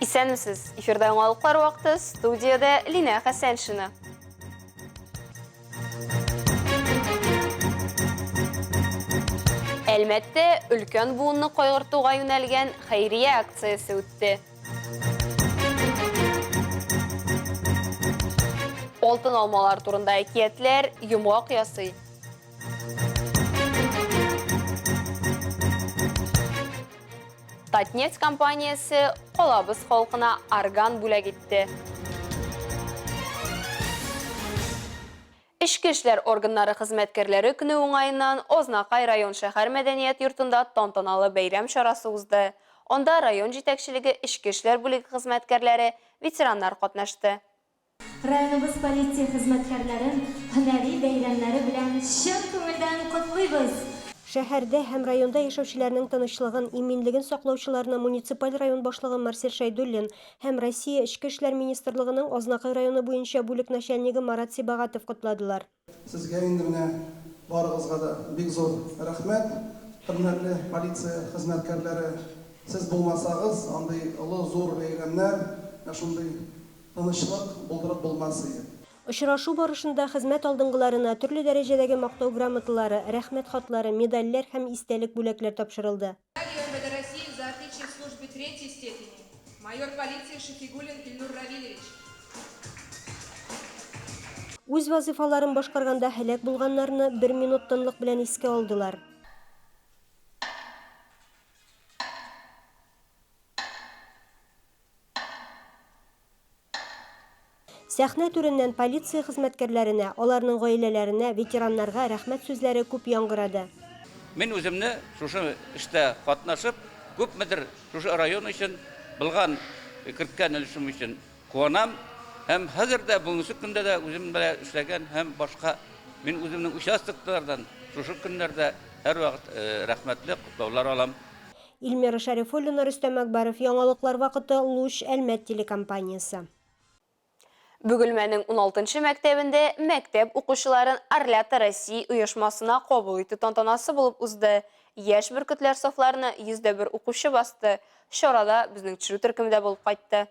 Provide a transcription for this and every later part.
Исәнмесез! Эфирда яңалыклар вакыты, студиядә Линә Хәсәншина. Әлмәттә өлкән буынны кайгыртуга юнәлгән хәйрия акциясе үтте. Алтын алмалар турында әкиятләр йомгак ясый. Татнефть компаниясе калабыз халкына орган бүләк итте. Эчке эшләр органнары хезмәткәрләре көне уңаеннан Азнакай район шәһәр мәдәният йортында тантаналы бәйрәм чарасы узды. Анда район җитәкчелеге, эчке эшләр бүлеге хезмәткәрләре, ветераннар катнашты. Районыбыз полиция хезмәткәрләрен һөнәри бәйрәмнәре белән чын күңелдән котлыйбыз! Шәһәрдә һәм районда яшәүчеләрнең тынычлыгын, иминлеген саклаучыларны муниципаль район башлыгы Марсель Шәйдуллин һәм Россия Эчке эшләр министрлыгының Азнакай районы буенча бүлек начальнигы Марат Сибагатов котладылар. Сезгә инде менә барыгызга да бик зур рәхмәт, хөрмәтле полиция хезмәткәрләре. Сез булмасагыз, андый олы зур бәйрәмнәр, менә шундый тынычлык булдырып булмас иде. Очрашу барышында хезмәт алдынгыларына төрле дәрәҗәдәге Мактау грамоталары, Рәхмәт хатлары, медальләр һәм истәлек бүләкләр тапшырылды. Медалью МВД России за отличие в службе третьей степени майор полиции Шафигуллин Ильнур Равилевич. Үз вазыйфаларын башкарганда һәлак булганнарны бер минут тынлык белән искә алдылар. Сәхнә түреннән полиция хезмәткәрләренә, аларның гаиләләренә, ветераннарга рәхмәт сүзләре күп яңгырады. Мин үземне шушы эштә катнашып, күпмедер шушы район өчен булган, керткән өлешем өчен куанам. Һәм хәзер дә, бүгенге көндә дә үзем белән эшләгән һәм башка мин үземнең участоклардан шушы көннәрдә һәрвакыт рәхмәтле котлаулар алам. Ильмира Шәрифуллина, Рөстәм Әкбәров, Яңалыклар вакыты, Луч, Әлмәт телекомпаниясе. Бөгелмәнең уналтынчы мәктәбендә мәктәп укучыларын Орлята России оешмасына кабул итү тантанасы булып узды. Яшь бөркетләр сафларына 101 укучы басты. Чарада безнең төшерү төркеме дә булып кайтты.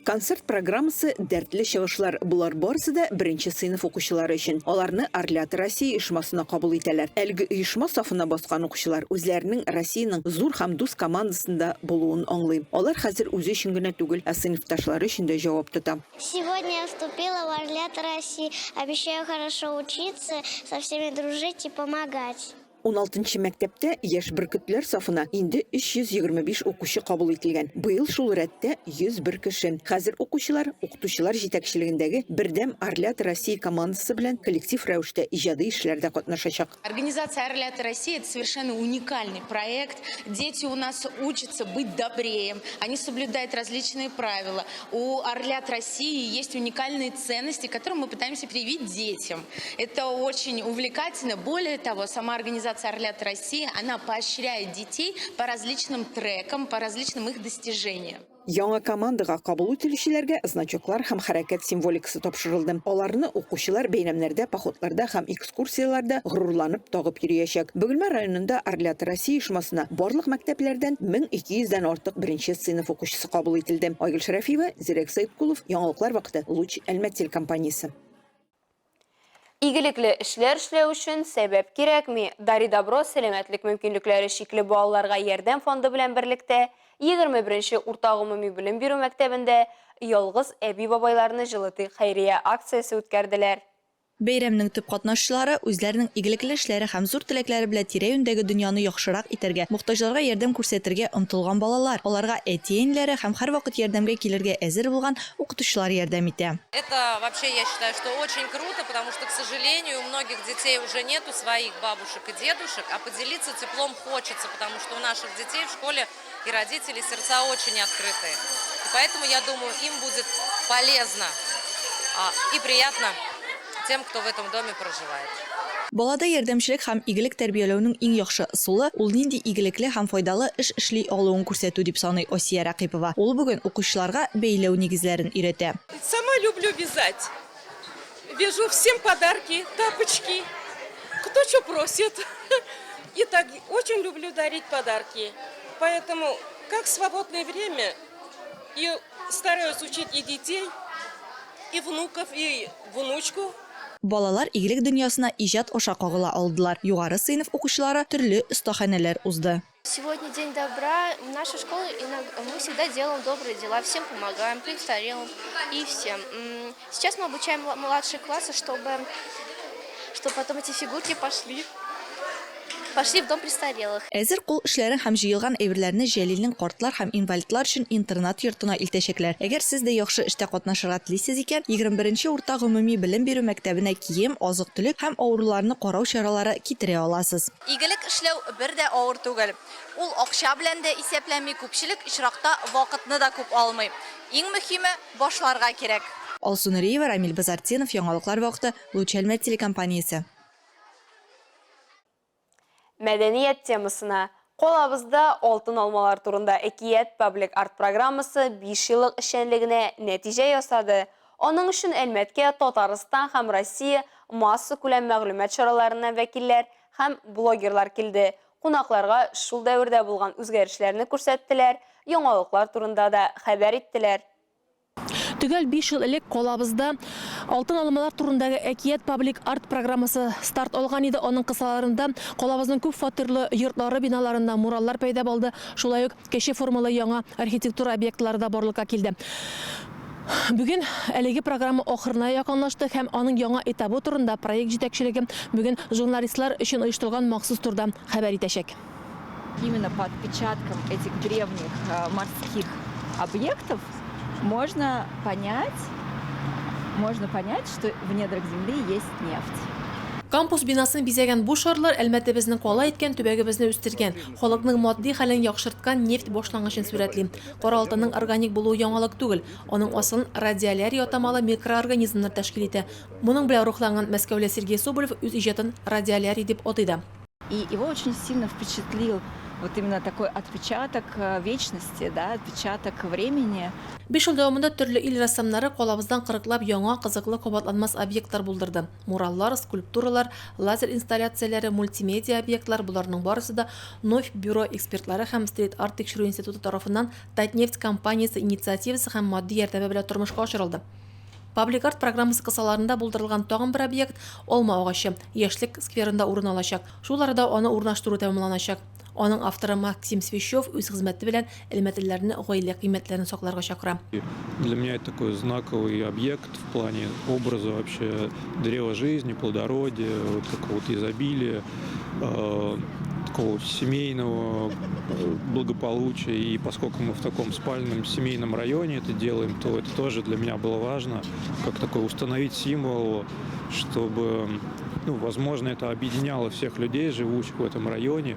Концерт программасы, дәртле чыгышлар, болар барысы да беренче сыйныф укучылары өчен. Аларны Орлята России оешмасына кабул итәләр. Әлеге оешма сафына баскан укучылар үзләренең Россиянең зур һәм дус командасында булуын аңлый. Алар хәзер үзе өчен генә түгел, ә сыйныфташлары өчен дә җавап тота. Сегодня я вступила в Орлята России. Обещаю хорошо учиться, со всеми дружить и помогать. Уналтынчы мәктәптә яшь бөркетләр сафына инде 325 укучы кабул ителгән. Быел шул рәттә 101 кеше. Хәзер укучылар укытучылар җитәкчелегендәге бердәм Орлята России командасы белән коллектив рәвештә иҗади эшләрдә катнашачак. Организация Орлята России это совершенно уникальный проект. Дети у нас учатся быть добрее, они соблюдают различные правила. У Орлят России есть уникальные ценности, которые мы пытаемся привить детям. Это очень увлекательно. Более того, сама организация Орлят России, она поощряет детей по различным трекам, по различным их достижениям. Яңа командага кабул ителүчеләргә значоклар һәм хәрәкәт символикасы тапшырылды. Аларны укучылар бәйрәмнәрдә, походларда һәм экскурсияләрдә горурланып тагып йөриячәк. Бөгелмә районында Орлята России оешмасына барлык мәктәпләрдән 1200 дән артык беренче сыйныф укучысы кабул ителде. Айгөл Шәрәфиева, Зирәк Сәеткулов, Яңалыклар вакыты, Луч, Әлмәт телекомпаниясе. Игелекле эшләр эшләү өчен сәбәп кирәкми. Дари добро сәламәтлек мөмкинлекләре чикле балаларга ярдәм фонды белән берлектә 21 нче урта гомуми белем бирү мәктәбендә Ялгыз әби-бабайларны җылытыйк хәйрия акциясе үткәрделәр. Бәйрәмнең төп катнашчылары, үзләренең игелекле эшләре һәм зур теләкләре белән тирә-юньдәге дөньяны яхшырак итәргә, мохтаҗларга ярдәм күрсәтергә омтылган балалар. Аларга әти-әниләре һәм һәрвакыт ярдәмгә килергә әзер булган укытучылар ярдәм итә. Это вообще, я считаю, что очень круто, потому что, к сожалению, у многих детей уже нету своих бабушек и дедушек, а поделиться теплом хочется, потому что у наших детей в школе и родителей сердца очень открытые. И поэтому, я думаю, им будет полезно и приятно тем, кто в этом доме проживает. Балада ярдәмчелек һәм игелек тәрбияләүнең иң яхшы ысулы, ул нинди игелекле һәм файдалы эш эшли алуын күрсәтү, дип саный Асия Рәкыйпова. Ул бүген укучыларга бәйләү нигезләрен өйрәтә. Сама люблю вязать. Вяжу всем подарки, тапочки. Кто что просит. И так очень люблю дарить подарки. Поэтому, как свободное время, И стараюсь учить и детей, и внуков, и внучку. Балалар игелек дөньясына иҗат аша кагыла алдылар. Югары сыйныф укучылары төрле остаханәләр узды. Сегодня день добра. В нашей школе мы всегда делаем добрые дела, всем помогаем, престарелым и всем. Сейчас мы обучаем младшие классы, чтобы, чтобы потом эти фигурки пошли. Пошли в дом престарелых. Әзер кул эшләрен һәм җыелган әйберләрне Җәлилнең картлар һәм инвалидлар өчен интернат йортына илтәчәкләр. Әгәр сез дә яхшы эштә катнашырга телисез икән, 21 нче урта гомуми белем бирү мәктәбенә кием, азык-төлек һәм авыруларны карау чаралары китерә аласыз. Игелек эшләү бер дә авыр түгел. Ул акча белән дә исәпләнми, күпчелек очракта вакытны да күп алмый. Иң мөһиме, башларга кирәк. Алсу Нуриева, Рамил Базартдинов, Яңалыклар вакыты, Луч Әлмәт телекомпаниясе. Мәдәният темасына Калабызда алтын алмалар турында әкият паблик арт-программасы 5 еллык эшчәнлегенә нәтиҗә ясады. Аның өчен Әлмәткә Татарстан һәм Россия массакүләм мәгълүмат чараларыннан вәкилләр һәм блогерлар килде. Кунакларга шул дәвердә булган үзгәрешләрне күрсәттеләр, яңалыклар турында да хәбәр иттеләр. Төгәл 5 ел элек калабызда Алтын алмалар турындагы әкият паблик арт программасы старт алган иде. Аның кысаларында калабызның күп фатирлы йортлары биналарында мураллар пәйда булды. Шулай ук кече формалы яңа архитектура объектлары да барлыкка килде. Бүген әлеге программа ахырына якынлашты һәм аның яңа этабы турында проект җитәкчелеге бүген журналистлар өчен оештырылган махсус турда хәбәр итәчәк. Именно по отпечаткам этих древних морских объектов можно понять, можно понять, что в недрах земли есть нефть. Кампус бинасын бизәгән бу шарлар Әлмәтебезне кала иткән, төбәгебезне үстергән, халыкның матди хәлен яхшырткан нефть башлангычын сурәтли. Кара алтынның органик булуы яңалык түгел. Аның асылын радиолярий атамалы микроорганизмнар тәшкил итә. Моның белән рухланган мәскәүле Сергей Соболев үз иҗатын радиолярий дип атый да. И его очень сильно впечатлил вот именно такой отпечаток э, вечности, да, отпечаток времени. Биш ел дәвамында төрле ил рәссамнары калабыздан кырыклап яңа, кызыклы, кабатланмас объектлар булдырды. Мураллар, скульптуралар, лазер инсталляцияләре, мультимедиа объектлар, боларның барысы да Новь бюро экспертлары һәм стрит-арт тикшерү институты тарафыннан Татнефть компаниясе инициативасы һәм матди ярдәме белән тормышка ашырылды. Паблик арт программасы кысаларында булдырылган тагын бер объект, алма агачы, Яшьлек скверында урын алачак. Шул арада аны урнаштыру тәмамланачак. Аның авторы Максим Свищев үз хезмәте белән әлмәтлеләрне гаилә кыйммәтләрен сакларга чакыра. Для меня это такой знаковый объект в плане образа вообще древа жизни, плодородия, вот какого-то изобилия, э, такого семейного э, благополучия. И поскольку мы в таком спальном семейном районе это делаем, то это тоже для меня было важно, как такой установить символ, чтобы, ну, возможно, это объединяло всех людей, живущих в этом районе.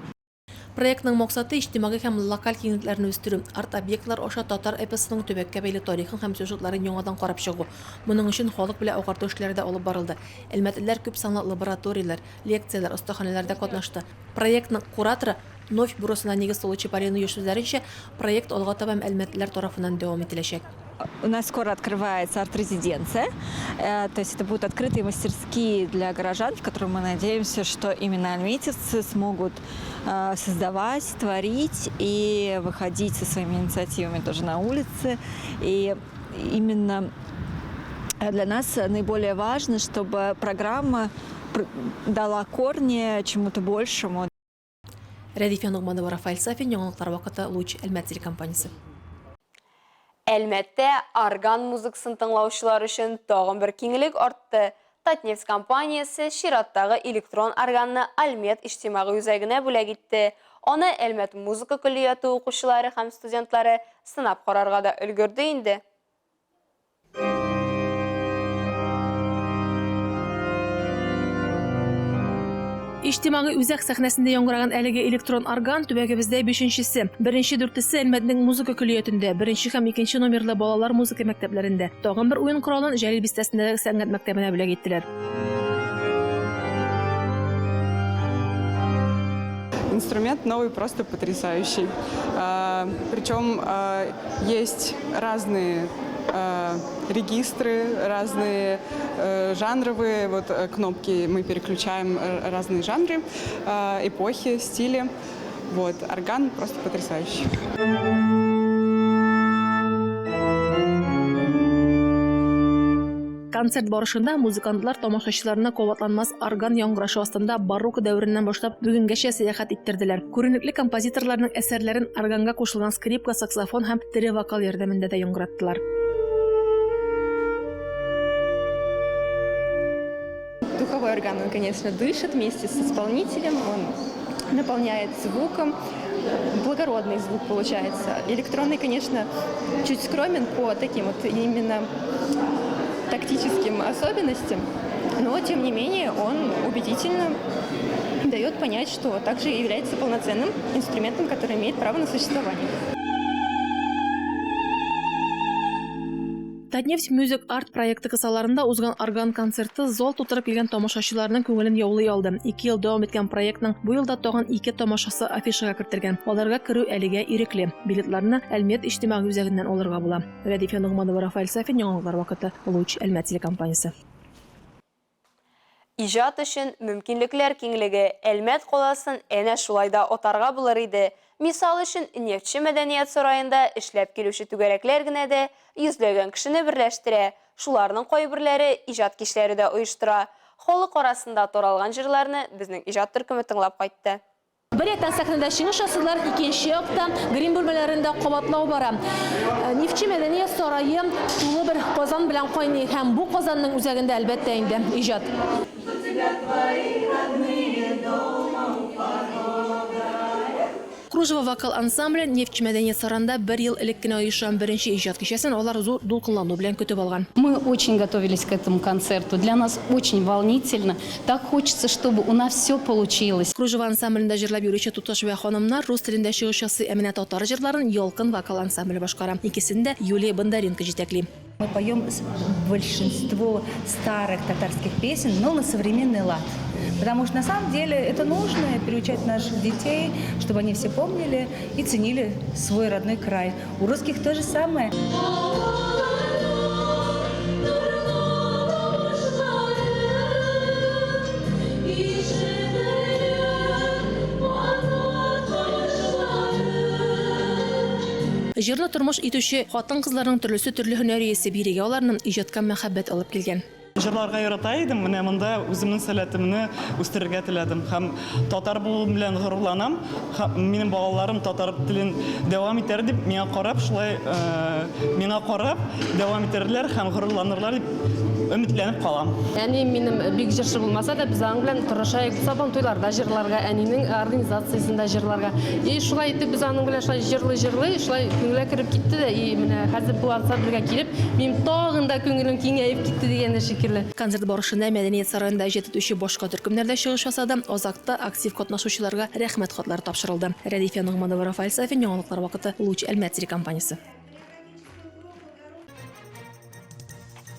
Проектның максаты иҗтимагый һәм локаль киңлекләрне үстерү, арт-объектлар аша татар эпосының төбәккә бәйле тарихын һәм сюжетларын яңадан карап чыгу. Моның өчен халык белән агарту эшләре дә алып барылды. Әлмәтлеләр күп санлы лабораторияләр, лекцияләр, остаханәләрдә катнашты. Проектның кураторы, Новь бюросына нигез салучы Полина Юш сүзләренчә, проект алга таба әлмәтлеләр тарафыннан дәвам ителәчәк. У нас скоро открывается арт-резиденция, э, то есть это будут открытые мастерские для горожан, в которых мы надеемся, что именно альметьевцы смогут э, создавать, творить и выходить со своими инициативами тоже на улицы. И именно для нас наиболее важно, чтобы программа дала корни чему-то большему. Рәдифә Ногманова, Рафаэль Сафин, Яңалыклар вакыты, Луч, Әлмәт телекомпаниясе. Әлмәттә орган музыкасын тыңлаучылар өчен тагын бер киңлек артты. Татнефть компаниясе чираттагы электрон органны Альмет иҗтимагый үзәгенә бүләк итте. Аны Әлмәт музыка көллияте укучылары һәм студентлары сынап карарга да өлгерде инде. Иҗтимагый үзәк сәхнәсендә яңгыраган әлеге электрон орган төбәгебездә бишенчесе. Беренче дүртесе Әлмәтнең музыка көллиятендә, беренче һәм икенче номерлы балалар музыка мәктәпләрендә. Тагын бер уен коралын Җәлил бистәсендәге сәнгать мәктәбенә бүләк иттеләр. Инструмент новый просто потрясающий. Причем есть разные регистры, разные э, жанровые вот э, кнопки. Мы переключаем э, разные жанры, эпохи, стили. Вот, орган просто потрясающий. Концерт барышында музыкантлар тамашачыларны кабатланмас орган яңгырашы астында барокко дәвереннән башлап бүгенгәчә сәяхәт иттерделәр. Күренекле композиторларның әсәрләрен органга кушылган скрипка, саксофон һәм тере вокал ярдәмендә дә яңгыраттылар. Духовой орган, он, конечно, дышит вместе с исполнителем, он наполняет звуком, благородный звук получается. Электронный, конечно, чуть скромен по таким вот именно тактическим особенностям, но, тем не менее, он убедительно дает понять, что также является полноценным инструментом, который имеет право на существование. Татнефть Music Art проекты кысаларында узган орган концерты зал тутырып килгән тамашачыларның күңелен яулый алды. Ике ел дәвам иткән проектның бу елда тагын ике тамашасы афишага кертелгән. Аларга керү әлегә ирекле. Билетларны Әлмәт иҗтимагый үзәгеннән алырга була. Рәдифә Ногманова, Рафаэль Сафин, Яңалыклар вакыты, Луч, Әлмәт телекомпаниясе. Иҗат өчен мөмкинлекләр киңлеге, Әлмәт каласын әнә шулай да атарга булыр иде. Мисал өчен, Нефтьче мәдәният сараенда эшләп килүче түгәрәкләр генә дә йөзләгән кешене берләштерә, шуларның кайберләре иҗат кичләре дә оештыра. Халык арасында таралган җырларны безнең иҗат төркеме тыңлап кайтты. Бер яктан сәхнәдә чыгыш ясыйлар, икенче якта грим бүлмәләрендә кабатлау бара. Нефтьче мәдәният сарае тулы бер казан белән кайный һәм бу казанның үзәгендә, әлбәттә инде, иҗат. Кружево вокал ансамбле Нефтьче мәдәният сараенда бер ел элек кенә оеша. Беренче иҗат кичәсен алар зур дулкынлану белән көтеп алган. Мы очень готовились к этому концерту. Для нас очень волнительно. Так хочется, чтобы у нас все получилось. Кружево ансамблендә җырлап йөрүче туташ вә ханымнар рус телендә чыгыш ясый, ә менә татар җырларын Ялкын вокал ансамбле башкара. Икесен дә Юлия Бондаренко җитәкли. Мы поем большинство старых татарских песен, но на современный лад. Потому что на самом деле это нужно, приучать наших детей, чтобы они все помнили и ценили свой родной край. У русских то же самое. Җырны тормыш итүче хатын-кызларның төрлесе төрле һөнәр иясе, бирегә аларны иҗатка мәхәббәт алып килгән. Җырларга ярата идем, менә монда үземнең сәләтемне үстерергә теләдем. Һәм татар булуым белән горурланам. Һәм минем балаларым татар телен дәвам итәр дип, миңа карап, шулай миңа карап дәвам итәрләр һәм горурланырлар дип өметләнеп калам. Әнием минем бик җырчы булмаса да, без аның белән тырыша идек Сабантуйларда җырларга, әнинең организациясендә җырларга. И шулай итеп без аның белән шулай җырлый-җырлый, шулай күңелгә кереп китте дә, и менә хәзер бу ансамбльгә килеп, минем тагын да күңелем киңәеп китте дигәндә шикелле. Концерт барышында Мәдәният сараенда иҗат итүче башка төркемнәр дә чыгыш ясады. Азакта актив катнашучыларга Рәхмәт хатлары тапшырылды. Рәдифә Ногманова, Рафаэль Сафин, Яңалыклар вакыты, Луч, Әлмәт телекомпаниясе.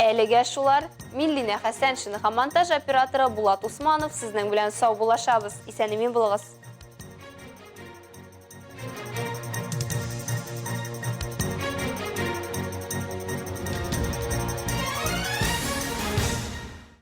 Әлегә шулар. Мин Линә Хәсәншина һәм монтаж операторы Булат Усманов сезнең белән саубуллашабыз. Исән-имин булыгыз.